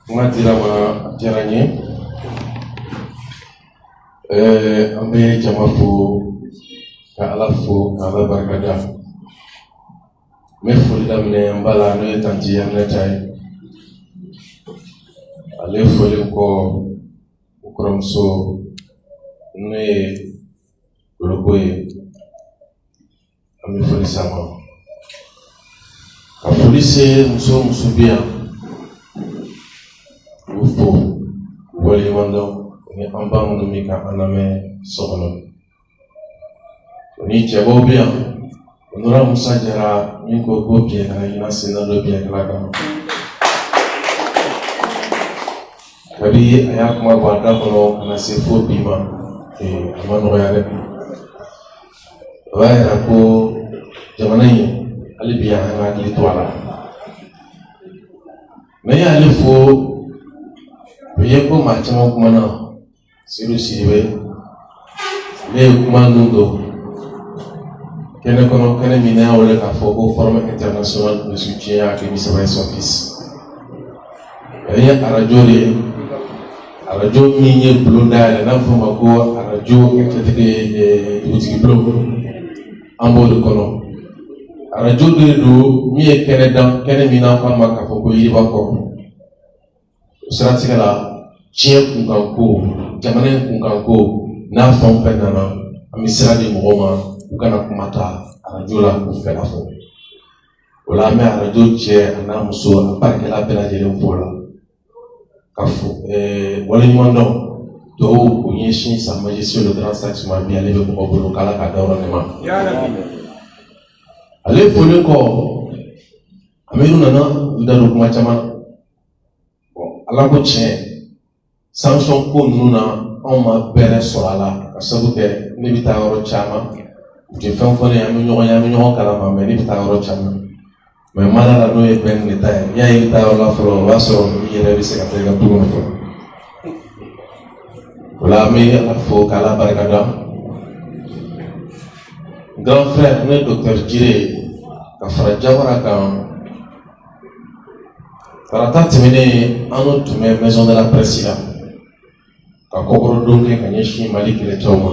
Kuma dira ma, a diyara n ye. An bɛ jama fo, ka Ala fo, ka Ala barika da. N bɛ foli daminɛ n ba la, n'o ye tantie Aminata ye. Ale folen kɔ, n kɔrɔmuso, n'o ye Dolobo ye, an bɛ foli s'a ma. Ka foli se muso o muso bɛ yan, k'u fo, k'u waleɲuman dɔn, ni an ba minnu bɛ ka an lamɛn so kɔnɔ. O ni cɛbaw bɛ yan, o nɔrɔ Musa Jara min ko ko biɲɛ kana ɲinan sen na don biɲɛ kala kan. Kabi a y'a kuma bɔ a da kɔnɔ ka na se fo bi ma, a ma nɔgɔya dɛ. O b'a yira ko jamana in, hali bi an ka hakili to a la. N'an y'ale fo, o ye ko maa caman kumana. Seydou Sidibe, ale ye kuma ninnu don kɛnɛ kɔnɔ, kɛnɛ min n'a wele k'a fɔ ko Forum international de soutien à Kemi Seba et son fils. O ye arajo de ye, arajo min ye bulon dayɛlɛ, n'a bɛ f'o ma ko arajo dugutigi bulon, an b'o de kɔnɔ. Arajo de don min ye kɛnɛ dan, kɛnɛ min n'an k'a ma k'a fɔ ko yiriba kɔrɔ. O siratigɛ la, diɲɛ kunkanko, jamana in kunkanko, n'a fɛn o fɛn nana, an bɛ sira di mɔgɔw ma u kana kuma ta arajo la k'u fɛla fɔ. O la, an bɛ arajo cɛ a n'a muso, a baarakɛla bɛɛ lajɛlen fo la, ka fo waleɲuman dɔn dɔw k'u ɲɛsin Sa Majesté le Grand Saxe ma. Bi ale bɛ mɔgɔ bolo, k'Ala k'a dayɔrɔ ne ma. Ale folen kɔ, Amidu nana u da don kuma caman na. Bon, Ala ko tiɲɛ, sanction ko ninnu na, anw ma bɛrɛ sɔrɔ a la, ka sababu kɛ ne bɛ taa yɔrɔ caman, u tɛ fɛn fɔ ne ye. An bɛ ɲɔgɔn ye, an bɛ ɲɔgɔn kalama, mais ne bɛ taa yɔrɔ caman, mais mana la, n'o ye bɛn de ta ye. N'i y'a ye i bɛ taa yɔrɔ la fɔlɔ, o b'a sɔrɔ i yɛrɛ bɛ se ka taa i ka du kɔnɔ fɔlɔ. O la, an bɛ Ala fo k'Ala barika da. Grand frère, ne ye docteur Jire ye, ka fara Jawara kan. Tarata tɛmɛnen, an n'o tun bɛ Maison de la Presse la ka kɔkɔrɔdon kɛ ka ɲɛsin Mali kɛlɛcɛw ma.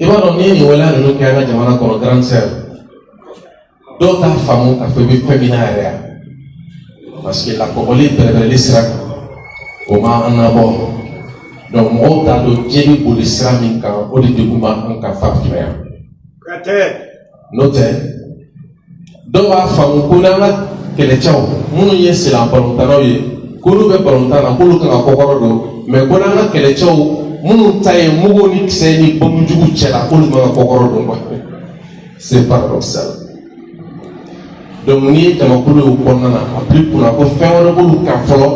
I b'a dɔn, n'i ye nin waleya ninnu kɛ an ka jamana kɔnɔ, grande sœur, dɔw t'a faamu k'a fɔ i bɛ fɛn min na yɛrɛ yan, parce que lakɔgɔli bɛrɛbɛrɛli sira kan, o ma an nabɔ. Donc mɔgɔw t'a dɔn diɲɛ bɛ boli sira min kan, o de degun b'an kan farafinna yan. N'o tɛ, dɔw b'a faamu ko n'an ka kɛlɛcɛw minnu ye silan balontannaw ye, k'olu bɛ balontan na, k'olu kan ka kɔkɔrɔ don, mais ko n'an ka kɛlɛcɛw minnu ta ye mugu ni kisɛ ni bɔnjugu cɛla, k'olu man ka kɔkɔrɔ don quoi. C'est paradoxal. Donc n'i ye jamakulu ye o kɔnɔna na, a bil'i kunna ko fɛn wɛrɛ b'olu kan fɔlɔ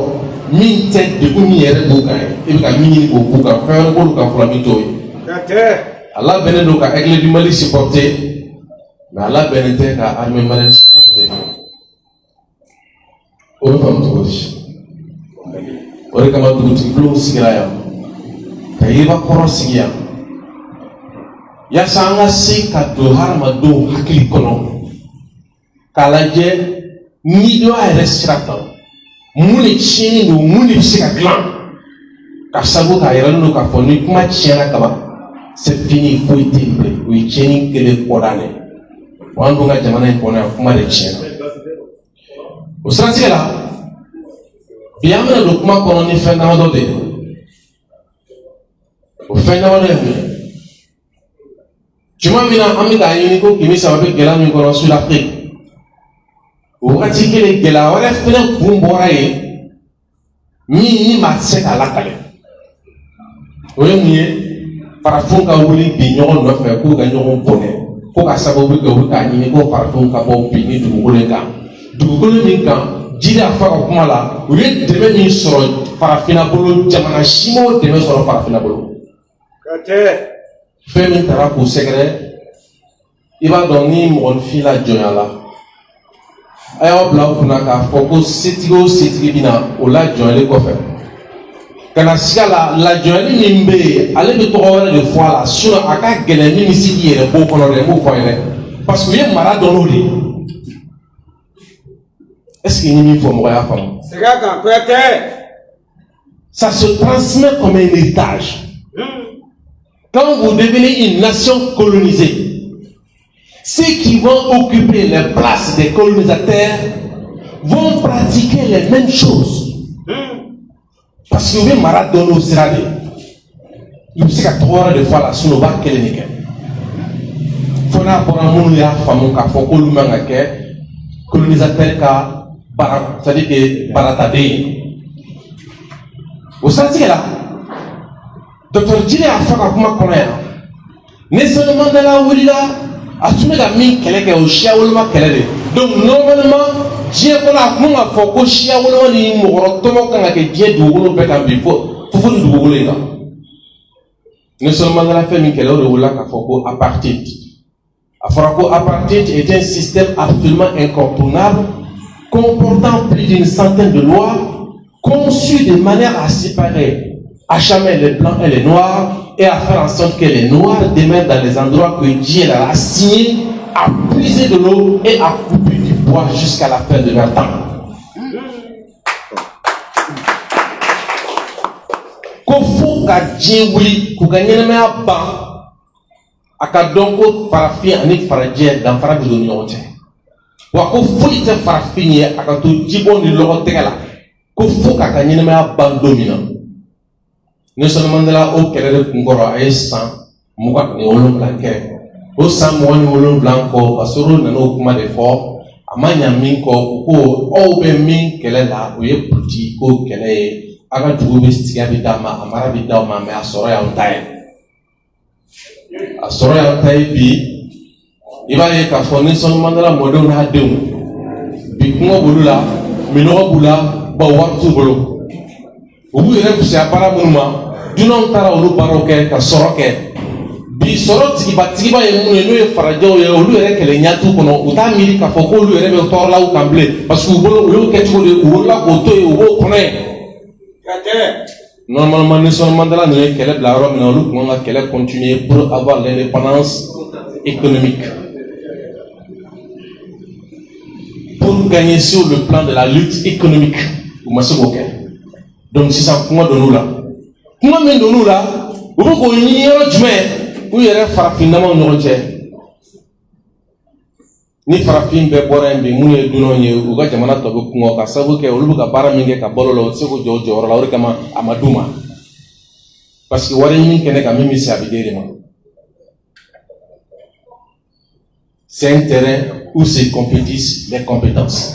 min tɛ degun min yɛrɛ b'u kan ye, i bɛ ka min ɲini k'o k'u kan, fɛn wɛrɛ b'olu kan fɔlɔ min t'o ye. A labɛnnen don ka Aigle du Mali supporter, mais a labɛnnen tɛ ka armée malienne supporter. O bɛ faamu cogo di? O de kama dugutigi bulonw sigira yan, ka yiriba kɔrɔ sigi yan, yaasa an ka se ka don hadamadenw hakili kɔnɔ k'a lajɛ ni dɔ y'a yɛrɛ sira kan, mun de tiɲɛnen don, mun de bɛ se ka dilan, ka sabu k'a yɛrɛ don k'a fɔ ni kuma tiɲɛna kaban, c'est fini, foyi tɛ yen bilen. O ye tiɲɛni kelen kɔdan de ye. Wa an dun ka jamana in kɔnɔ yan, kuma de tiɲɛna. O siratigɛ la, bi an bɛna don kuma kɔnɔ ni fɛn damadɔ de ye. O fɛn damadɔ ye mun ye? Tuma min na an bɛ k'a ɲini ko Kemi Saba bɛ gɛlɛya min kɔnɔ sur l'Afrique, o wagati kelen, gɛlɛya wɛrɛ fɛnɛ kun bɔra yen min ni maa tɛ se k'a lakale. O ye mun ye? Farafinw ka wuli bi ɲɔgɔn nɔfɛ k'u ka ɲɔgɔn bɔnɛ, ko ka sababu kɛ u bɛ k'a ɲini ko farafinw ka bɔ bi ni dugukolo in kan, dugukolo min kan jiri a fɔ ka kuma la, u ye dɛmɛ min sɔrɔ farafinna bolo, jamana si m'o dɛmɛ sɔrɔ farafinna bolo. Fɛn min taara k'u sɛgɛrɛ, i b'a dɔn ni mɔgɔninfin la jɔnya la, a y'aw bila aw kunna k'a fɔ ko setigi o setigi bɛ na o lajɔnyali kɔfɛ ka na siga la. Lajɔnyali min bɛ yen, ale bɛ tɔgɔ wɛrɛ de fɔ a la, sinon a ka gɛlɛn min bɛ se k'i yɛrɛ bɔ o kɔnɔ dɛ. N b'o fɔ a ye dɛ, parce que u ye mara dɔn n'o de ye. Est-ce que ni min fɔ, mɔgɔ y'a faamu? Segin a kan, Kuyatɛ. Ça se transmet comme un héritage. Quand vous devenez une nation colonisée, ceux qui vont occuper les places des colonisateurs vont pratiquer les mêmes choses. Parce que u bɛ mara dɔn n'o sira de ye. I bɛ se ka tɔgɔ wɛrɛ de fɔ a la, sinon u b'a kelen de kɛ. Fo n'a bɔra minnu y'a faamu k'a fɔ k'olu man ka kɛ colonisateur ka baara, c'est à dire que baarataden ye. O siratigɛ la, docteur Jire y'a fɔ ka kuma kɔnɔ yan, Nelson Mandela wulila, a tun bɛ ka min kɛlɛ kɛ, o siya woloma kɛlɛ de. Donc normalement, diɲɛ kɔnɔ, a kun ka fɔ ko siya woloma ni mɔgɔrɔ tɔmɔ kan ka kɛ diɲɛ dugukolo bɛɛ kan bi, fo ni dugukolo in kan. Nelson Mandela fɛn min kɛlɛ, o de wulila k'a fɔ ko apartheid. A fɔra ko apartheid est un système absolument incontournable, comportant plus d'une centaine de lois conçues de manière à séparer à jamais les blancs et les noirs et à faire en sorte que les noirs demeurent dans les endroits que Dieu leur a assignés, à puiser de l'eau et à couper du bois jusqu'à la fin de leur temps. Ko fo ka diɲɛ wuli k'u ka ɲɛnamaya ban, a ka dɔn ko farafin ani farajɛ, danfara bɛ don ni ɲɔgɔn cɛ, wa ko foyi tɛ farafin ye a ka to jibɔ ni lɔgɔ tɛgɛ la, ko fo k'a ka ɲɛnamaya ban don min na. Nelson Mandela, o kɛlɛ de kunkɔrɔ, a ye san 27 kɛ. O san 27 kɔ, Basoro nana o kuma de fɔ. A ma ɲa min kɔ, u ko aw bɛ min kɛlɛ la, o ye politique ko kɛlɛ ye. A ka dugu bɛ sigiya bɛ d'a ma, a mara bɛ d'aw ma, mais a sɔrɔ y'anw ta ye, a sɔrɔ y'anw ta ye. Bi, i b'a ye k'a fɔ Nelson Mandela mɔdenw n'a denw bi, kɔngɔ b'olu la, minɔgɔ b'u la, bawo wari t'u bolo. U b'u yɛrɛ fisaya baara minnu ma, dunanw taara olu baaraw kɛ ka sɔrɔ kɛ. Bi, sɔrɔ tigiba tigiba ye minnu ye, n'o ye farajɛw ye, olu yɛrɛ kɛlɛ ɲɛ t'u kɔnɔ. U t'a miiri k'a fɔ k'olu yɛrɛ bɛ tɔɔrɔ la u kan bilen, parce que u bolo, u y'o kɛ cogo di, u wolola k'o to yen, u b'o kɔnɔ yen. Normalement, Nelson Mandela ninnu ye kɛlɛ bila yɔrɔ min na, olu tun kan ka kɛlɛ continuer pour avoir l'indépendance économique, pour gagner sur le plan de la lutte économique. U ma se k'o kɛ. Donc sisan, kuma donn'u la, kuma min donn'u la, u bɛ k'o ɲini yɔrɔ jumɛn? U yɛrɛ farafinnamaw ɲɔgɔn cɛ. Ni farafin bɛɛ bɔra yen bi, minnu ye dunanw ye, u ka jamana tɔ bɛ kɔngɔ, ka sababu kɛ olu bɛ ka baara min kɛ ka balo la, u tɛ se k'u jɔ u jɔyɔrɔ la. O de kama a ma d'u ma, parce que wari ɲini kɛnɛ kan, min bɛ se, a bɛ d'e de ma. C'est un terrain où se compétissent les compétences,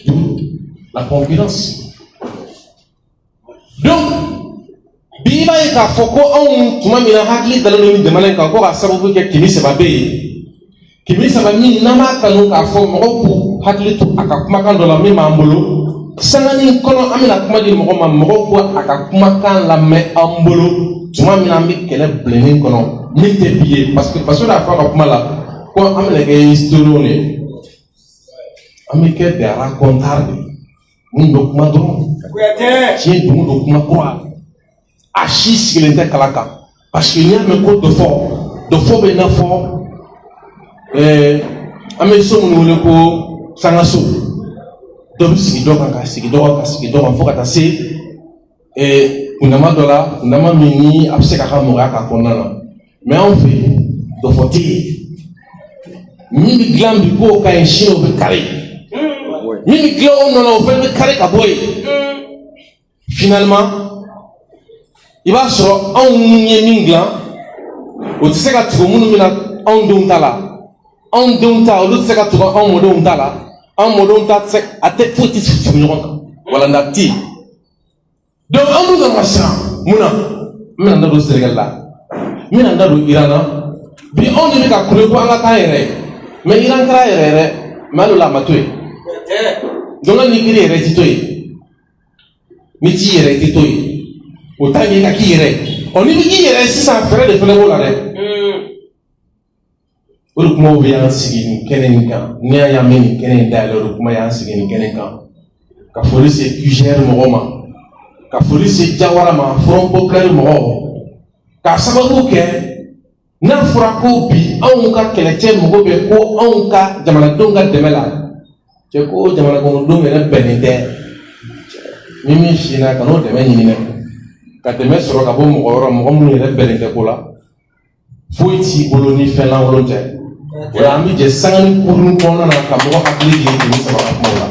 d'où la concurrence. Donc bi, i b'a ye k'a fɔ ko anw, tuma min na hakili dalen don nin jamana in kan, ko ka sababu kɛ Kemi Seba bɛ yen, Kemi Saba min n'an b'a kanu k'a fɔ mɔgɔw k'u hakili to a ka kumakan dɔ la min b'an bolo sanganin kɔnɔ, an bɛna kuma di mɔgɔ ma, mɔgɔw ko a ka kumakan lamɛn an bolo tuma min na an bɛ kɛlɛ bilennin kɔnɔ min tɛ bi ye, parce que faso y'a fɔ a ka kuma la ko an bɛna kɛ historien de ye, an bɛ kɛ des racontars de ye, minnu bɛ kuma dɔrɔn. Tiɲɛ don o don, kuma kura, a si sigilen tɛ kala kan, parce que n'i y'a mɛn ko dɔfɔ, dɔfɔ bɛ i n'a fɔ an bɛ so minnu wele ko sangaso, dɔ bɛ sigi dɔ kan, ka sigi dɔ kan, ka sigi dɔ kan, fo ka taa se kundama dɔ la, kundama min ni a bɛ se k'a ka mɔgɔya k'a kɔnɔna na. Mais anw fɛ yen, dɔfɔ tɛ yen. Min bɛ dilan bi k'o ka ɲi, sini o bɛ kari. Min bɛ dilan o nɔ la, o fana bɛ kari ka bɔ yen. Finalement, i b'a sɔrɔ anw ye min dilan, o tɛ se ka tugu minnu bɛna anw denw ta la, anw denw ta, olu tɛ se ka tugu anw mɔdenw ta la, anw mɔdenw ta tɛ se, a tɛ foyi tɛ tugu ɲɔgɔn kan, walanda tɛ yen. Donc an dun kan ka siran mun na? N bɛna n da don Sénégal la, n bɛna n da don Iran na. Bi, anw de bɛ ka kule ko an ka k'an yɛrɛ ye, mais Iran kɛra yɛrɛ yɛrɛ, mais hali o la a ma to yen. Donc hali ni kiri yɛrɛ ti to yen, n'i t'i yɛrɛ, i tɛ to yen. O t'a ɲɛ ka k'i yɛrɛ ye. Ɔ, n'i bɛ k'i yɛrɛ ye sisan, fɛɛrɛ de fana b'o la dɛ. O de kumaw bɛ y'an sigi nin kɛnɛ in kan. N'i y'a mɛn nin kɛnɛ in dayɛlɛ, o de kuma y'an sigi nin kɛnɛ kan, ka foli se QGR mɔgɔw ma, ka foli se Jawara ma, Front Populaire mɔgɔw, k'a sababu kɛ n'a fɔra ko bi anw ka kɛlɛcɛ mago bɛ ko anw ka jamanadenw ka dɛmɛ la. Cɛ ko jamana kɔnɔdenw yɛrɛ bɛnnen tɛ ni min si na ka n'o dɛmɛ ɲini dɛ, ka dɛmɛ sɔrɔ ka bɔ mɔgɔ yɔrɔ, mɔgɔ minnu yɛrɛ bɛnnen tɛ ko la. Foyi t'i bolo ni fɛn lankolon tɛ. O la, an bɛ jɛ sanga ni kurun kɔnɔna na ka mɔgɔ hakili jigin kɛmɛ saba ka kumaw la.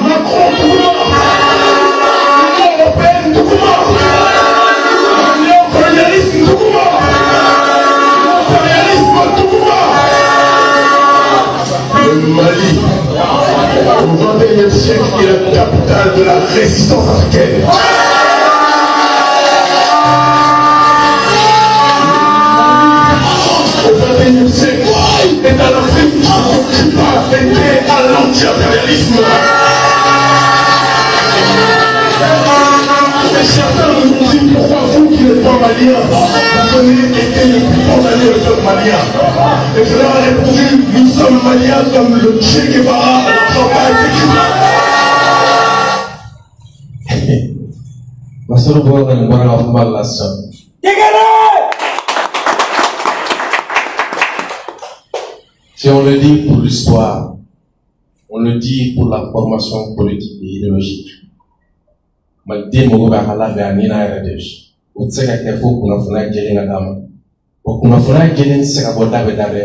Macron Tougouma, L'Union européenne Tougouma, le néocolonialisme Tougouma, l'impérialisme Tougouma. Le Mali, au XXIe siècle, est la capitale de la résistance africaine. Au XXIe siècle, est un Afrique qui va fêter à l'anti-impérialisme. Et certains nous ont dit: pourquoi vous qui n'êtes pas maliens, vous venez aider depuis tant d'années le peuple malien? Et je leur ai répondu: nous sommes maliens comme le Che Guevara à la campagne de Cuba. Masoro bɔra ka nin bɔra ka kuma la sisan. Si on le dit pour l'histoire, on le dit pour la formation politique et idéologique. Maliden mago bɛ a ka labɛn a ni n'a yɛrɛ de ye. O tɛ se ka kɛ fo kunnafoniya jɛlen ka d'a ma. O kunnafoniya jɛlen tɛ se ka bɔ da bɛ da dɛ.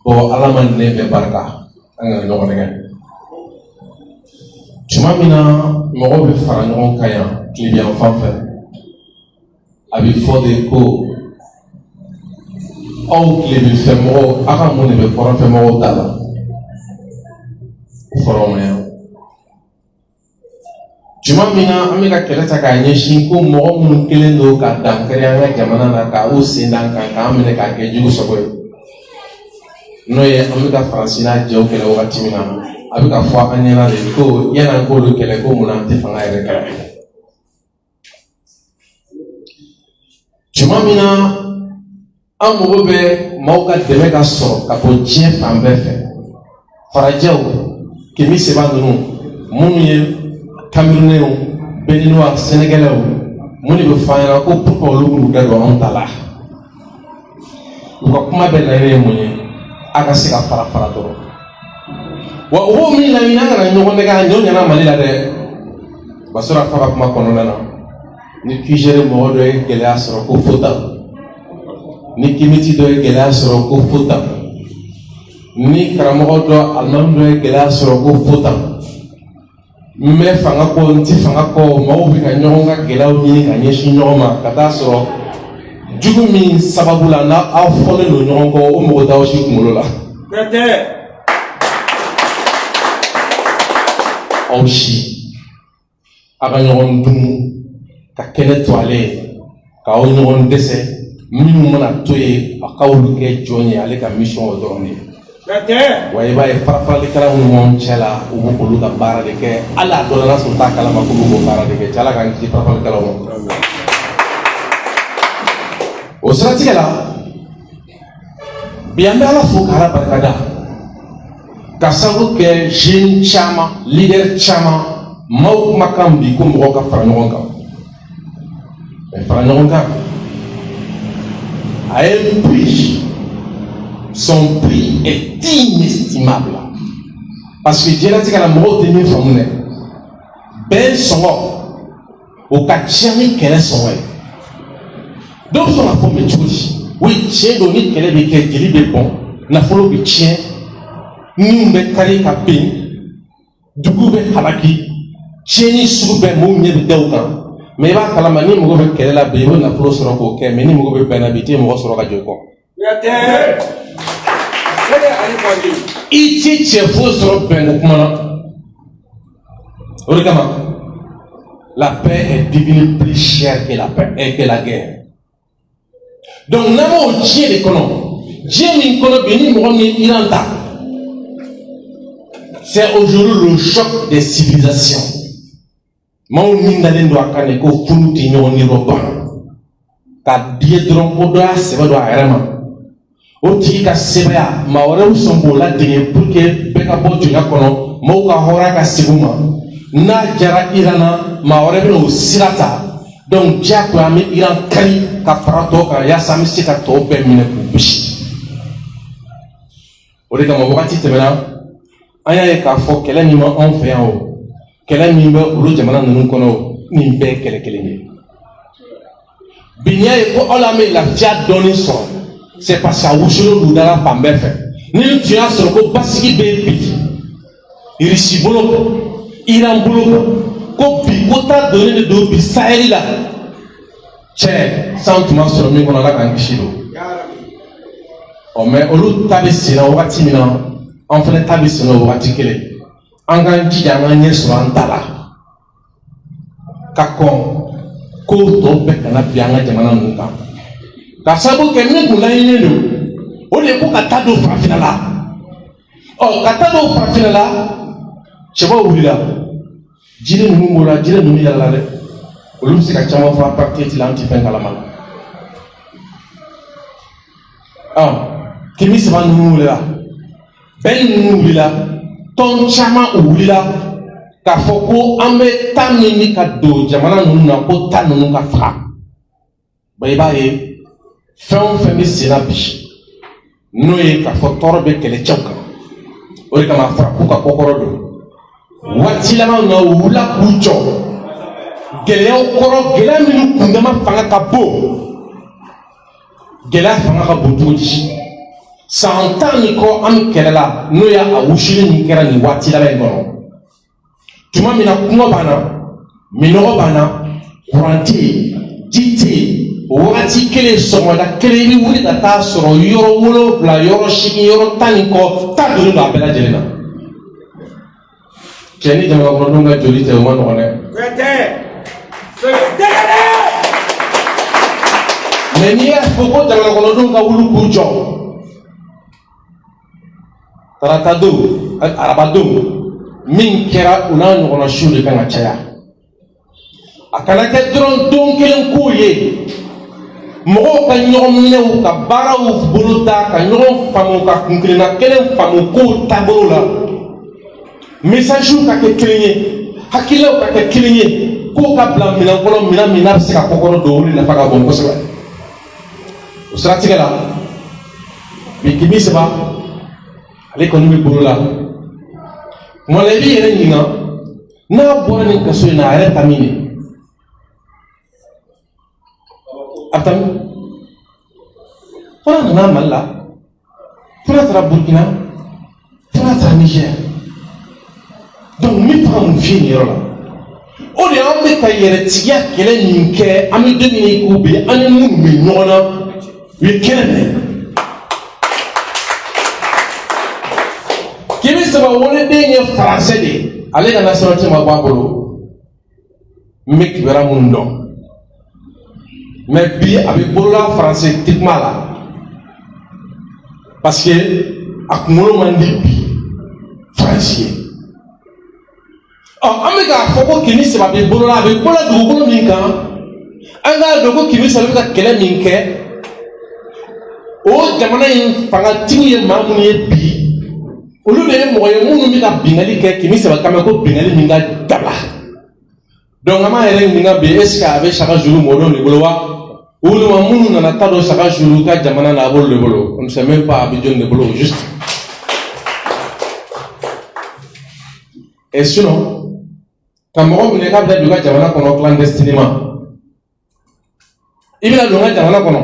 Bɔn, Ala ma nɛ bɛɛ barika, an kana ɲɔgɔn nɛgɛ. Tuma min na mɔgɔw bɛ fara ɲɔgɔn kan yan tilebi yan fan fɛ, a bɛ fɔ de ko aw tilebinfɛ mɔgɔw, aw ka mun de bɛ kɔrɔnfɛ mɔgɔw ta la? O fɔra anw ma yan. Tuma min na an bɛ ka kɛlɛ ta k'a ɲɛsin ko mɔgɔ minnu kelen don ka dankari an ka jamana na, ka u sen d'an kan, k'an minɛ k'a kɛ jugu sago ye, n'o ye an bɛ ka Faransi n'a jɛw kɛlɛ wagati min na, a bɛ ka fɔ an ɲɛna de ko yan'an k'olu kɛlɛ, ko munna an tɛ fanga yɛrɛ kɛlɛ? Tuma min na an mago bɛ maaw ka dɛmɛ ka sɔrɔ ka bɔ diɲɛ fan bɛɛ fɛ, farajɛw kɛmɛ seba ninnu, minnu ye Camerounais, Béninois, Sénégalais, mun de bɛ fɔ an ɲɛna ko pourquoi olu b'u da don anw ta la? U ka kuma bɛɛ laɲini ye mun ye? A ka se ka fara fara dɔrɔn. Wa u b'o min laɲini, an kana ɲɔgɔn nɛgɛ, a ɲɔ ɲɛna Mali la dɛ. Basɔrɔ a fɔ ka kuma kɔnɔna na, ni QGR mɔgɔ dɔ ye gɛlɛya sɔrɔ, ko fo tan, ni kimiti dɔ ye gɛlɛya sɔrɔ, ko fo tan, ni karamɔgɔ dɔ, alimami dɔ ye gɛlɛya sɔrɔ, ko fo tan, n bɛ fanga kɔ, n ti fanga kɔ. Maaw bɛ ka ɲɔgɔn ka gɛlɛyaw ɲini ka ɲɛsin ɲɔgɔn ma, ka taa sɔrɔ jugu min sababu la n'a aw fɔlen don ɲɔgɔn kɔ, o mɔgɔ t'aw si kunkolo la. Kuyate. Aw si a ka ɲɔgɔn dun ka kɛnɛ to ale ye, k'aw ɲɔgɔn dɛsɛ. Minnu mana to yen, a k'olu kɛ jɔn ye, ale ka mission o dɔrɔn de ye. Kuyate. Wa i b'a ye, farafaralikɛla minnu b'anw cɛ la, u b'u olu ka baara de kɛ. Hali a dɔ la, n'a sɔrɔ u t'a kalama k'u b'o baara de kɛ. Cɛ, Ala k'an kisi farafalikɛlaw ma. O siratigɛ la bi, an bɛ Ala fo k'Ala barikada ka sababu kɛ jeune caman, leader caman, maaw kumakan bi ko mɔgɔw ka fara ɲɔgɔn kan. Mais fara ɲɔgɔn kan a ye un prix, son prix est inestimable, parce que diɲɛlatigɛ la, mɔgɔw tɛ min faamu dɛ, bɛn sɔngɔ o ka ca ni kɛlɛ sɔngɔ ye. Dɔw bɛ sɔn k'a fɔ mɛ cogo di? O ye tiɲɛ don, ni kɛlɛ bɛ kɛ, jeli bɛ bɔn, nafolo bɛ tiɲɛ, minnu bɛ kari ka bin, dugu bɛ halaki, tiɲɛni sugu bɛɛ, maaw ɲɛ bɛ da o kan. Mɛ i b'a kalama, ni mɔgɔ bɛ kɛlɛ la bi, i bɛ nafolo sɔrɔ k'o kɛ, mɛ ni mɔgɔ bɛ bɛn na bi, i tɛ mɔgɔ sɔrɔ ka jɔ i kɔ. Kuyate. O de ye Ali Kɔnde. I ti cɛ foyi sɔrɔ bɛnko kuma na. O de kama, la paix est devenue plus chère que la paix et que la guerre. Donc n'an b'o diɲɛ de kɔnɔ, diɲɛ min kɔnɔ bi, ni mɔgɔ min ye Iran ta, c'est aujourd'hui le choc des civilisations. Maaw min dalen don a kan de ko furu tɛ ɲɔgɔn nirɔ ban. Ka di ye dɔrɔn ko dɔ y'a sɛbɛ don a yɛrɛ ma, o tigi ka sɛbɛya maa wɛrɛw sɔn k'o ladege pour que bɛɛ ka bɔ jɔnya kɔnɔ, maaw ka hɔrɔnya ka segin u ma. N'a diyara Iran na, maa wɛrɛ bɛna o sira ta. Donc diyagoya an bɛ Iran kari ka fara tɔw kan yaasa an bɛ se ka tɔw bɛɛ minɛ k'u gosi. O de kama wagati tɛmɛna, an y'a ye k'a fɔ kɛlɛ min bɛ anw fɛ yan, o kɛlɛ min bɛ olu jamana ninnu kɔnɔ, o nin bɛɛ ye kɛlɛ kelen ye. Bi n'i y'a ye ko aw la an bɛ lafiya dɔɔni sɔrɔ, c'est parce que a wusulen don da la fan bɛɛ fɛ. Ni tun y'a sɔrɔ ko basigi bɛ yen bi Irisi bolo kan, Iran bolo kan, ko bi ko ta donnen de don bi Saheli la, cɛ san tun ma sɔrɔ min kɔnɔ, Ala k'an kisi don. Ɔ mɛ olu ta bɛ senna wagati min na, an fana ta bɛ senna o wagati kelen. An k'an jija an k'an ɲɛ sɔrɔ an ta la ka kɔn kow tɔ bɛɛ kana bin an ka jamana ninnu kan, ka sababu kɛ min kun laɲininen don, o de ye ko ka taa don farafinna la. Ɔ ka taa don farafinna la, cɛbaw wulila, jiri ninnu b'o la, jiri ninnu yɛlɛla dɛ, olu bɛ se ka caman fɔ apartheid la, an tɛ fɛn kalama la. Ɔ Kemi Seba ninnu wulila, bɛn ninnu wulila, tɔn caman u wulila k'a fɔ ko an bɛ taa min ni ka don jamana ninnu na, ko ta ninnu ka faga. Ba i b'a ye fɛn o fɛn bɛ sen na bi, n'o ye k'a fɔ tɔɔrɔ bɛ kɛlɛcɛw kan, o de kama a fɔra k'u ka kɔkɔrɔ don. Waati laban na, u wulila k'u jɔ gɛlɛyaw kɔrɔ, gɛlɛya minnu kundama fanga ka bon. Gɛlɛya fanga ka bon cogo di? San 10 ni kɔ an bɛ kɛlɛ la, n'o y'a wusuli min kɛra nin waati laban in kɔnɔ, tuma min na kɔngɔ b'an na, minnɔgɔ b'an na, kuran tɛ yen, ji tɛ yen, o wagati kelen, sɔgɔmada kelen, i bɛ wuli ka taa sɔrɔ yɔrɔ 7, yɔrɔ 8, yɔrɔ 10 ni kɔ ta donnen don a bɛɛ lajɛlen na. Cɛ ni jamana kɔnɔdenw ka joli tɛ, o ma nɔgɔn dɛ. Mɛ n'i y'a fɔ ko jamana kɔnɔdenw ka wuli k'u jɔ tarata don, araba don, min kɛra u n'a ɲɔgɔnna siw de kan ka caya. A kana kɛ dɔrɔn don kelen ko ye, mɔgɔw ka ɲɔgɔn minɛw ka baaraw bolo da, ka ɲɔgɔn faamu, ka kunkilenna kelen faamu kow taabolo la, messagew ka kɛ kelen ye, hakililaw ka kɛ kelen ye, kow ka bila minɛn kɔnɔ, minɛn min n'a bɛ se ka kɔkɔrɔ don, o de nafa ka bon kosɛbɛ. O siratigɛ la, bi Kemi Seba ale kɔni bɛ bolo la. Tuma la i b'i yɛrɛ ɲininka, n'a bɔra nin kaso in na, a yɛrɛ ta min ye, a bɛ taa min? Fo n'a nana Mali la, fo n'a taara Burukina, fo n'a taara Nizɛri. Donc n bɛ fɛ ka mun f'i ye nin yɔrɔ la? O de y'an bɛ ka yɛrɛtigiya kɛlɛ min kɛ, an bɛ don min na i ko bi, an ni minnu bɛ ɲɔgɔn na, u ye kɛlɛ minɛ. Kemi Seba woloden ye faransɛ de ye, ale ka nationalité ma bɔ a bolo. N bɛ kibaruya minnu dɔn, mɛ bi a bɛ bolola faransɛ tɛ kuma la, parce que a kunkolo man di bi faransi ye. Ɔ an bɛ k'a fɔ ko Kemi Seba bɛ bolola, a bɛ bolola dugukolo min kan, an k'a dɔn ko Kemi Seba bɛ ka kɛlɛ min kɛ, o jamana in fangatigiw ye maa minnu ye bi, olu de ye mɔgɔ ye minnu bɛ ka binkanni kɛ Kemi Seba kan mɛ ko binkanni min ka dabila. Donc an b'an yɛrɛ ɲininka bi, est ce que a bɛ Saka Zulu mɔdenw de bolo wa, walima minnu nana ta don Saka Zulu ka jamana na, a b'olu de bolo? On ne sait même pas a bɛ jɔn de bolo au juste. Et sinon, ka mɔgɔ minɛ k'a bɛ don i ka jamana kɔnɔ clandestinement, i bɛna don n ka jamana kɔnɔ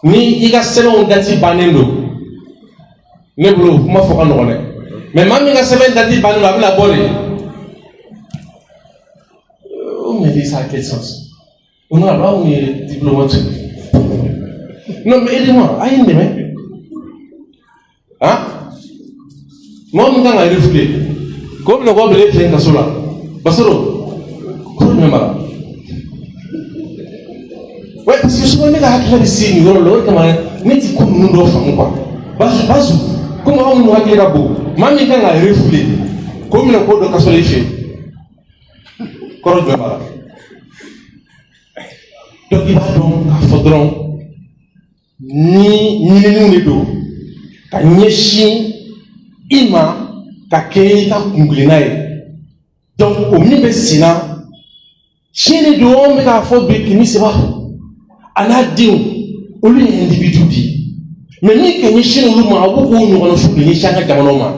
ni i ka sɛbɛnw dati bannen don, ne bolo o kuma fɔ ka nɔgɔn dɛ. Mɛ maa min ka sɛbɛn dati bannen don, a bɛna bɔ de. O me dit ça a quel sens? On a là, on est diplomate. Non mais aidez-moi, a ye n dɛmɛ. Han? Mɔgɔ min kan ka refoulé, k'o minɛ k'o bila e fɛ yen kaso la, Basoro, ko jumɛn b'a la? Ouais, parce que souvent ne ka hakilina bɛ se nin yɔrɔ la, o de kama ne ti ko ninnu dɔw faamu quoi. Basu basu, komi aw minnu hakili ka bon, maa min kan ka refoulé, k'o minɛ k'o don kaso la i fɛ yen, kɔrɔ jumɛn b'a la? Donc i b'a dɔn k'a fɔ dɔrɔn ni ɲininiw de don ka ɲɛsin i ma ka kɛ i ka kunkilenna ye. Donc o min bɛ sen na, tiɲɛ de don, anw bɛ k'a fɔ bi, Kemi Seba a n'a denw, olu ye individu de ye, mais min ka ɲɛsin olu ma, a b'u k'o ɲɔgɔnna su de ɲɛsin an ka jamanaw ma.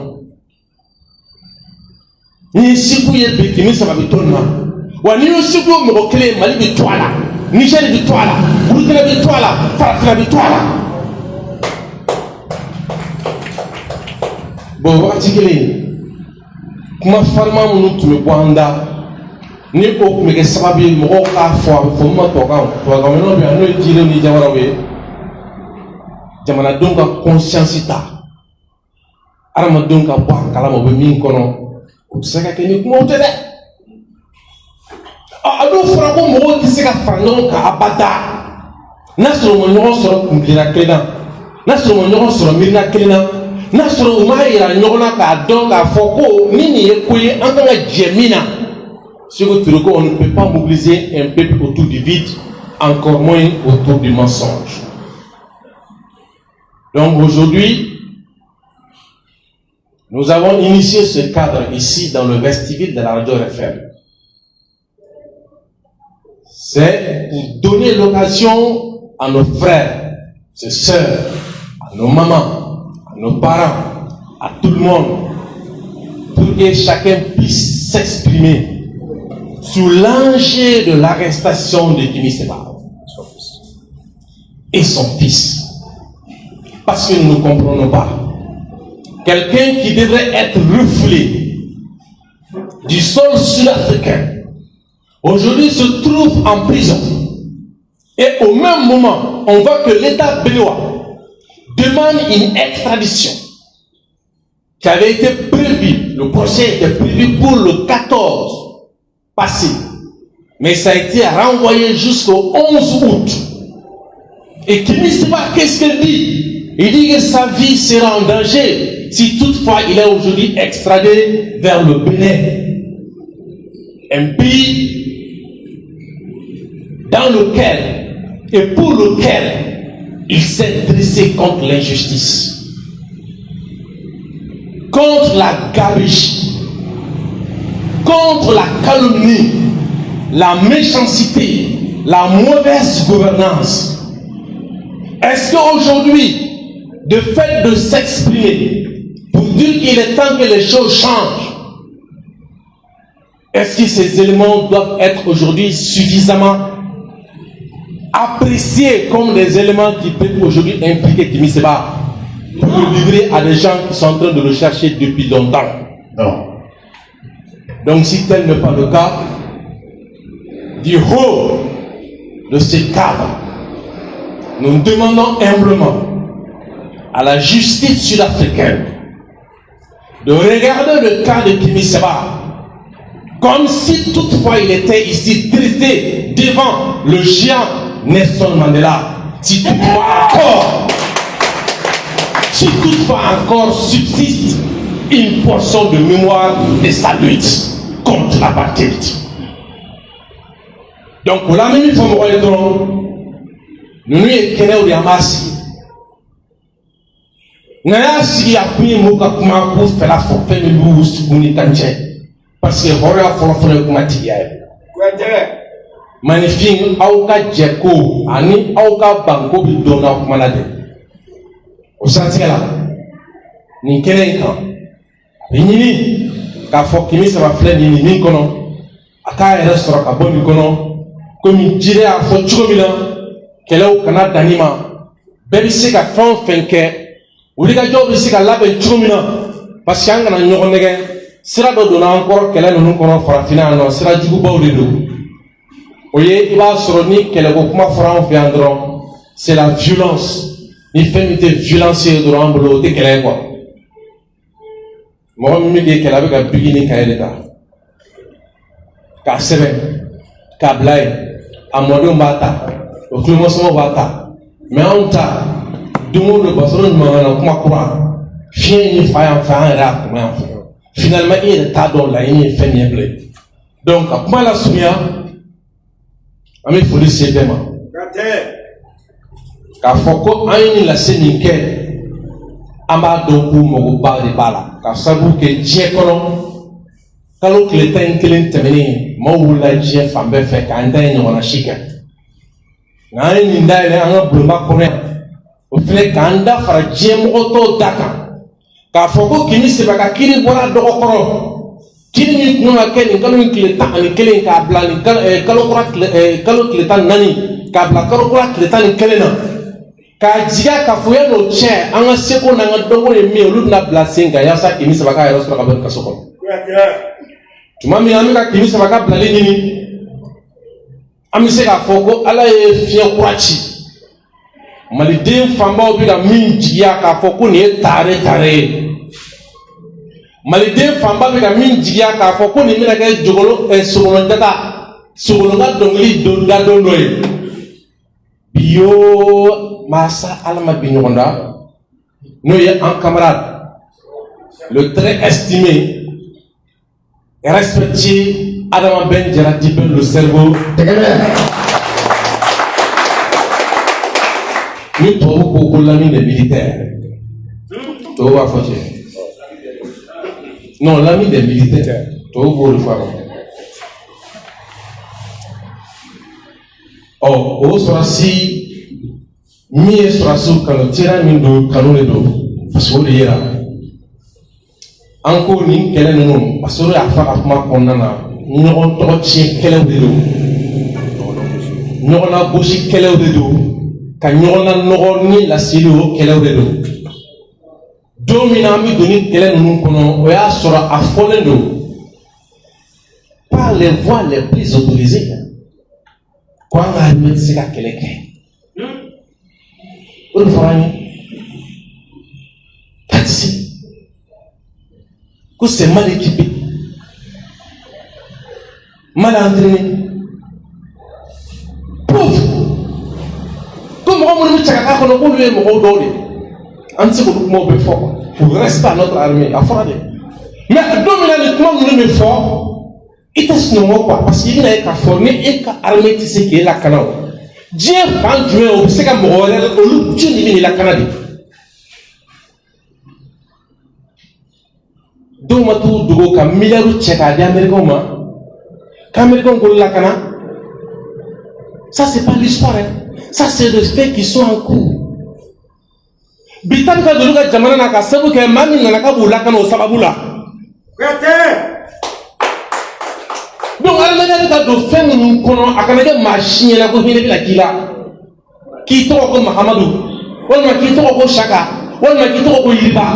Ni Segu ye bi, Kemi Seba bɛ to nin na wa. N'i y'o Segu ye mɔgɔ kelen ye, Mali bɛ to a la, Nizɛri bɛ to a la, Burukina bɛ to a la, Farafinna bɛ to a la. Bon, wagati kelen, kuma farima minnu tun bɛ bɔ an da, ni o tun bɛ kɛ sababu ye mɔgɔw k'a fɔ, a bɛ fɔ min ma tubabukan, tubabukan minnu bɛ yan, n'o ye jilenw ni jamanaw ye, jamanadenw ka conscience ta, adamadenw ka bɔ a kalama u bɛ min kɔnɔ, o tɛ se ka kɛ ni kumaw tɛ dɛ. A dun fɔra ko mɔgɔw tɛ se ka fara ɲɔgɔn kan abada n'a sɔrɔ u ma ɲɔgɔn sɔrɔ kuntilenna kelen na, n'a sɔrɔ u ma ɲɔgɔn sɔrɔ miirina kelen na, n'a sɔrɔ u m'a yira ɲɔgɔn na k'a dɔn k'a fɔ ko ni nin ye ko ye, an kan ka jɛ min na. Sékou Touré ko on ne peut pas mobiliser un peuple autour du vide, encore moins autour du mensonge. Donc aujourd'hui, nous avons initié ce cadre ici dans le vestibule de la radio RFM. C'est pour donner l'occasion à nos frères, ses sœurs, à nos mamans, à nos parents, à tout le monde, pour que chacun puisse s'exprimer sous l'enjeu de l'arrestation de Kemi Seba et son fils. Parce que nous ne comprenons pas. Quelqu'un qui devrait être refoulé du sol sud-africain, aujourd'hui se trouve en prison. Et au même moment, on voit que l'État béninois demande une extradition qui avait été prévue. Le procès était prévu pour le 14 passé. Mais ça a été renvoyé jusqu'au 11 août. Et Kemi Seba, qu'est-ce qu'il dit? Il dit que sa vie sera en danger si toutefois il est aujourd'hui extradé vers le Bénin. Un pays dans lequel et pour lequel il s'est dressé contre l'injustice, contre la gabegie, contre la calomnie, la méchanceté, la mauvaise gouvernance. Est-ce qu'aujourd'hui, de fait de s'exprimer pour dire qu'il est temps que les choses changent, est-ce que ces éléments doivent être aujourd'hui suffisamment appréciés comme des éléments qui peuvent aujourd'hui impliquer Kemi Seba pour le livrer à des gens qui sont en train de le chercher depuis longtemps? Non. Donc si tel n'est pas le cas, du haut de ce cadre, nous demandons humblement à la justice sud-africaine de regarder le cas de Kemi Seba comme si toutefois il était ici dressé devant le géant Nelson Mandela. Si toutefois encore subsiste une portion de mémoire de sa lutte contre l'apartheid. Donc o la, an bɛ min fɔ mɔgɔ ye dɔrɔn, ninnu ye kɛnɛw de, an b'a sigi, nka y'a sigi, a kun ye mɔgɔw ka kuma k'u fɛla fɔ, fɛn min b'u u ni tan cɛ, parce que hɔrɔnya fɔlɔfɔlɔ ye kuma tigiya ye. Maninfin, aw ka jɛ ko ani aw ka banko bɛ dɔn n'aw kuma la dɛ. O siratigɛ la, nin kɛnɛ in kan, a bɛ ɲini k'a fɔ Kemi Seba filɛ nin ye nin min kɔnɔ, a k'a yɛrɛ sɔrɔ ka bɔ nin kɔnɔ, komi jire y'a fɔ cogo min na, kɛlɛw kana dan nin ma. Bɛɛ bɛ se ka fɛn o fɛn kɛ, wulikajɔw bɛ se ka labɛn cogo min na, parce que an kana ɲɔgɔn nɛgɛ. Sira dɔ donna an kɔrɔ kɛlɛ ninnu kɔnɔ farafinna yan nɔ, sira jugubaw de don. O ye, i b'a sɔrɔ ni kɛlɛko kuma fɔra anw fɛ yan dɔrɔn, c'est la violence. Ni fɛn min tɛ violence ye dɔrɔn an bolo, o tɛ kɛlɛ ye quoi. Mɔgɔ min bɛ k'e kɛlɛ, a bɛ ka bigi ni kaye de ta k'a sɛbɛn k'a bila yen, a mɔdenw b'a ta, o tulomasamaw b'a ta. Mais anw ta, don o don basɔrɔ ɲuman na, kuma kura fiɲɛ ni fa yan fɛ, an yɛrɛ y'a kuma yan fɛ, finalement i yɛrɛ t'a dɔn laɲini ye fɛn min ye bilen. Donc ka kuma lasurunya, an bɛ foli se bɛɛ ma. K'a fɔ ko an ye nin lase min kɛ, an b'a dɔn k'u magoba de b'a la, ka sababu kɛ diɲɛ kɔnɔ kalo tile 11 tɛmɛnen, maaw wulila diɲɛ fan bɛɛ fɛ k'an ta ye ɲɔgɔnna si kɛ. Nka an ye nin dayɛlɛ an ka bulonba kɔnɔ yan, o fɛnɛ k'an da fara diɲɛ mɔgɔ tɔw da kan, k'a fɔ ko Kemi Seba ka kiiri bɔra dɔgɔkɔrɔ, kiiri min kun kan ka kɛ nin kalo in tile 11, k'a bila nin kalo kura kalo tile 14, k'a bila kalo kura tile 11 na, k'a jigiya k'a fɔ yan'o cɛ, an ka seko n'an ka dɔnko ye min ye, olu bɛna bila sen kan yaasa Kemi Seba k'a yɛrɛ sɔrɔ ka bɔ kaso kɔnɔ. Tuma min an bɛ ka Kemi Seba ka bilali ɲini, an bɛ se k'a fɔ ko Ala ye fiɲɛ kura ci. Maliden fanbaw bɛ ka min jigiya k'a fɔ ko nin ye tare tare ye, maliden fanba bɛ ka min jigiya k'a fɔ ko nin bɛna kɛ jogolo sogolonjata sogolon ka dɔnkili don da don dɔ ye. Bi yoo, masa Ala ma bi ɲɔgɔn da, n'o ye an camarade, le très estimé et respecté Adama Ben Diarra dit Ben le cerveau. Ni tubabu ko ko l'ami des militaires, tubabu b'a fɔ ten. Non, l'ami des militaires, tubabu b'o de fɔ a kɔnɔ. Ɔ, o sɔrɔsi min ye sɔrɔsiw kanu, tera min don, kanu de don, parce que o de yera an ko nin kɛlɛ ninnu, parce que o de y'a fɔ a ka kuma kɔnɔna na, ɲɔgɔn tɔgɔ tiɲɛ kɛlɛw de don, ɲɔgɔn lagosi kɛlɛw de don, ka ɲɔgɔn lanɔgɔ ni laseli, o kɛlɛw de don. Don min na an bɛ don ni kɛlɛ ninnu kɔnɔ, o y'a sɔrɔ a fɔlen don par les voies les plus autorisées ko an ka armée tɛ se ka kɛlɛ kɛ. O de fɔra an ye k'a tɛ se, ko c'est mal équipé, mal entraîné, pauvre, ko mɔgɔ minnu bɛ cɛ ka k'a kɔnɔ, k'olu ye mɔgɔw dɔw de ye, an tɛ se k'olu kumaw bɛɛ fɔ quoi, pour respect à notre armée. A fɔra de, mais don min na nin kuma ninnu bɛ fɔ, i tɛ sunɔgɔ quoi, parce que i bɛna ye k'a fɔ ni e ka armée tɛ se k'e lakana, o diɲɛ fan jumɛn o bɛ se ka mɔgɔ wɛrɛ, olu jɔn de bɛ n'i lakana de? Dɔw ma t'u dogo ka miliyari cɛ k'a di Américains ma, k'Américains k'olu lakana. Ça c'est pas l'histoire, hein. Ça c'est les faits qui sont en cours. Bi ta bɛ ka don olu ka jamana na ka sababu kɛ maa min nana k'a b'u lakana o sababu la. Donc adamadenya bɛ ka don fɛn minnu kɔnɔ, a kana kɛ maa si ɲɛna ko hinɛ bɛna k'i la, k'i tɔgɔ ko Mahamadu, walima k'i tɔgɔ ko Saka, walima k'i tɔgɔ ko Yiriba,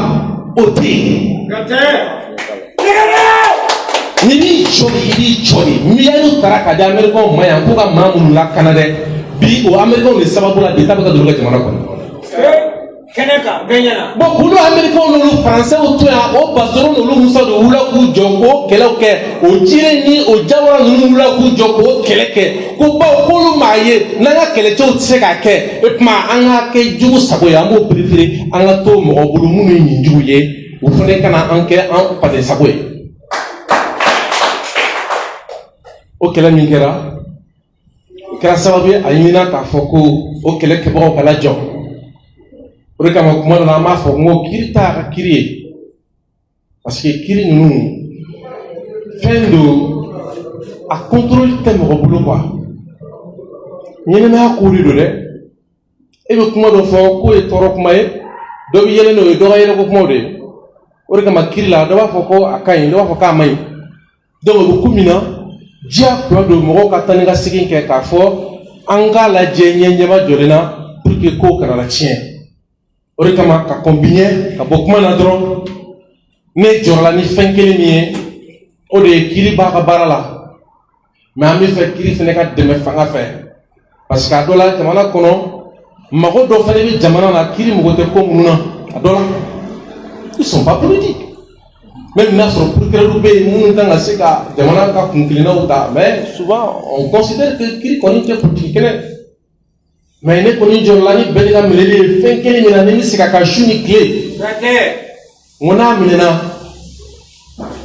o tɛ yen. N'i b'i jɔ de, i b'i jɔ de. Miliyariw taara ka di Américains ma yan k'u ka maa minnu lakana dɛ, bi o Américains de sababu la bi ta bɛ ka don olu ka jamana kɔnɔ. Kɛnɛ kan bɛɛ ɲɛna. Bon, k'olu Américains n'olu Français to yan, o Bazoro n'olu Musa de wulila k'u jɔ k'o kɛlɛw kɛ, o Jire ni o Jawara ninnu wulila k'u jɔ k'o kɛlɛ kɛ, ko bawo k'olu m'a ye n'an ka kɛlɛcɛw tɛ se k'a kɛ, o tuma an ka kɛ jugu sago ye, an b'o préféré an ka to mɔgɔ bolo minnu ye nin jugu ye, o fana kana an kɛ an faden sago ye. O kɛlɛ min kɛra, o kɛra sababu ye a ɲinina k'a fɔ ko o kɛlɛ kɛbagaw ka lajɔ. O de kama kuma dɔ la an b'a fɔ n ko kiiri t'a ka kiiri ye, parce que kiiri ninnu fɛn don, a contrôle tɛ mɔgɔ bolo quoi. Ɲɛnɛmaya ko de don dɛ. E bɛ kuma dɔ fɔ k'o ye tɔɔrɔ kuma ye, dɔ bɛ yɛlɛ n'o ye, dɔ ka yɛlɛ ko kumaw de ye. O de kama kiiri la, dɔ b'a fɔ ko a ka ɲi, dɔ b'a fɔ k'a man ɲi. Donc o bɛ ko min na, diyagoya don mɔgɔw ka taa ni ka segin kɛ k'a fɔ an k'a lajɛ ɲɛ ɲɛma jɔlen na pour que kow kana na tiɲɛ. O de kama ka kɔn bi ɲɛ ka bɔ kuma na dɔrɔn, ne jɔrɔla ni fɛn kelen min ye, o de ye kiiri b'a ka baara la, mais an bɛ fɛ kiiri fana ka dɛmɛ fanga fɛ, parce que a dɔ la jamana kɔnɔ mago dɔ fana bɛ jamana na, kiiri mago tɛ ko minnu na, a dɔ la ils sont pas politiques. Même n'a sɔrɔ procureur bɛ yen minnu kan ka se ka jamana ka kunkilennaw ta, mais souvent on considère que kiiri kɔni tɛ politique kɛnɛ. Mais ne kɔni jɔrɔla ni bɛɛ ka minɛli ye fɛn kelen min na, ni bɛ se ka ka su ni tile, n ko n'a minɛna,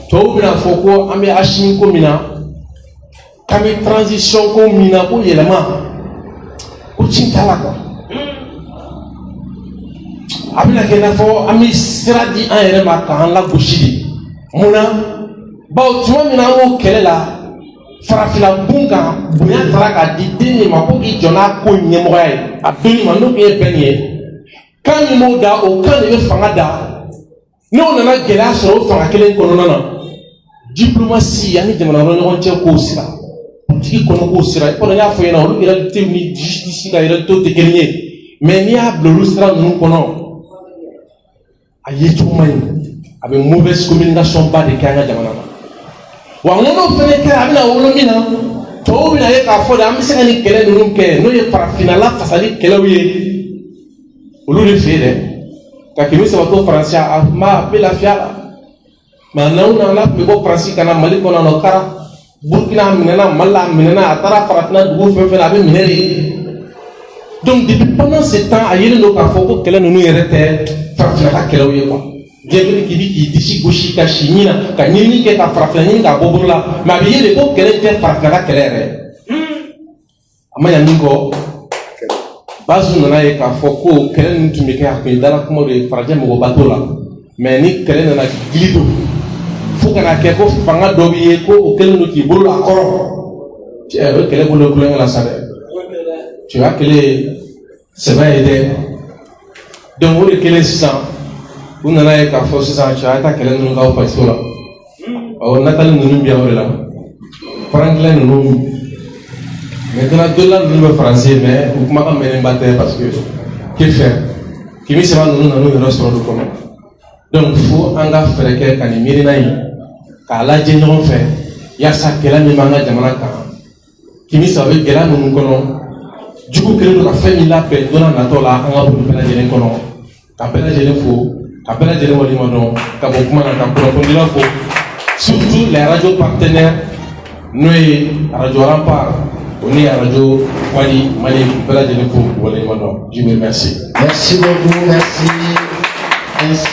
tɔw bɛna fɔ ko an bɛ Asimi ko min na, k'an bɛ transition ko min na, ko yɛlɛma. Ci t'a la quoi. A bɛna kɛ i n'a fɔ an bɛ sira di an yɛrɛ ma k'an lagosi de. Mun na? Bawo tuma min na an b'o kɛlɛ la farafinna bon kan, bonya taara k'a di den min ma ko k'i jɔ n'a ko ɲɛmɔgɔya ye, a donni ma, n'o tun ye bɛn ye, kan min b'o da, o kan de bɛ fanga da. N'o nana gɛlɛya sɔrɔ o fanga kelen kɔnɔna na, diplomatie ani jamana wɛrɛ ɲɔgɔn cɛ kow sira, politiki kɔnɔ kow sira, i kɔni y'a fɔ ɲɛna, olu réalité ni justice ka réalité tɛ kelen ye. Mais n'i y'a bila olu sira ninnu kɔnɔ, a ye cogo man ɲi, a bɛ mauvaise communication ba de kɛ an ka jamana na. Wa n ko n'o fɛnɛ kɛra, a bɛna wolo min na, tɔw bɛna ye k'a fɔ de an bɛ se ka nin kɛlɛ ninnu kɛ, n'o ye farafinna lafasali kɛlɛw ye olu de fɛ yen dɛ. Ka 300 to Faransi, a ma a bɛ lafiya la. Mais n'aw nana tun bɛ bɔ Faransi ka na Mali kɔnɔ, nɔ kara Burukina, a minɛna Mali la, a minɛna, a taara farafinna dugu fɛn fɛn na, a bɛ minɛ de. Donc depuis pendant ce temps, a yelen don k'a fɔ ko kɛlɛ ninnu yɛrɛ tɛ farafinna ka kɛlɛw ye quoi. Diɲɛ bɛ k'i bi k'i disi gosi ka si ɲin na ka ɲinini kɛ ka farafinna ɲini k'a bɔ bolo la, mais a bɛ ye de ko kɛlɛ tɛ farafinna ka kɛlɛ yɛrɛ ye. A ma ɲa min kɔ, Bazu nana ye k'a fɔ ko kɛlɛ ninnu tun bɛ kɛ, a tun ye dala kuma de ye, farajɛ mɔgɔba t'o la. Mais ni kɛlɛ nana gili don fo ka na kɛ ko fanga dɔ b'i ye ko o kɛlen don k'i bolo a kɔrɔ, cɛ, o ye kɛlɛ bolo kulonkɛ la sa dɛ. Cɛya kɛlɛ sɛbɛ ye dɛ. Donc o de kɛlen sisan, u nana ye k'a fɔ sisan, cɛ, a ye taa kɛlɛ ninnu k'aw faso la. Awɔ, Nathalie ninnu bɛ yan o de la, Franklin ninnu. Maintenant, Dola ninnu bɛ faransi, mais u kumakan mɛnnenba tɛ, parce que que faire, 300 ninnu nan'u yɛrɛ sɔrɔ olu kɔnɔ. Donc fo an ka fɛɛrɛ kɛ ka nin miirina in k'a lajɛ ɲɔgɔn fɛ, yaasa kɛlɛ min b'an ka jamana kan, 300 bɛ gɛlɛya minnu kɔnɔ, jugu kɛlen don ka fɛn min labɛn don n'a natɔ la, an ka bolo bɛɛ lajɛlen kɔnɔ. Ka bɛɛ lajɛlen fo, ka bɛɛ lajɛlen waleɲuman dɔn, ka bɔ kuma na, ka kunnafonidilaw fo, surtout les radios partenaires, n'o ye Radio Rempart, o ni Radio Wali Mali, bɛɛ lajɛlen fo k'u waleɲuman dɔn. Je vous remercie. Merci beaucoup, merci. Merci.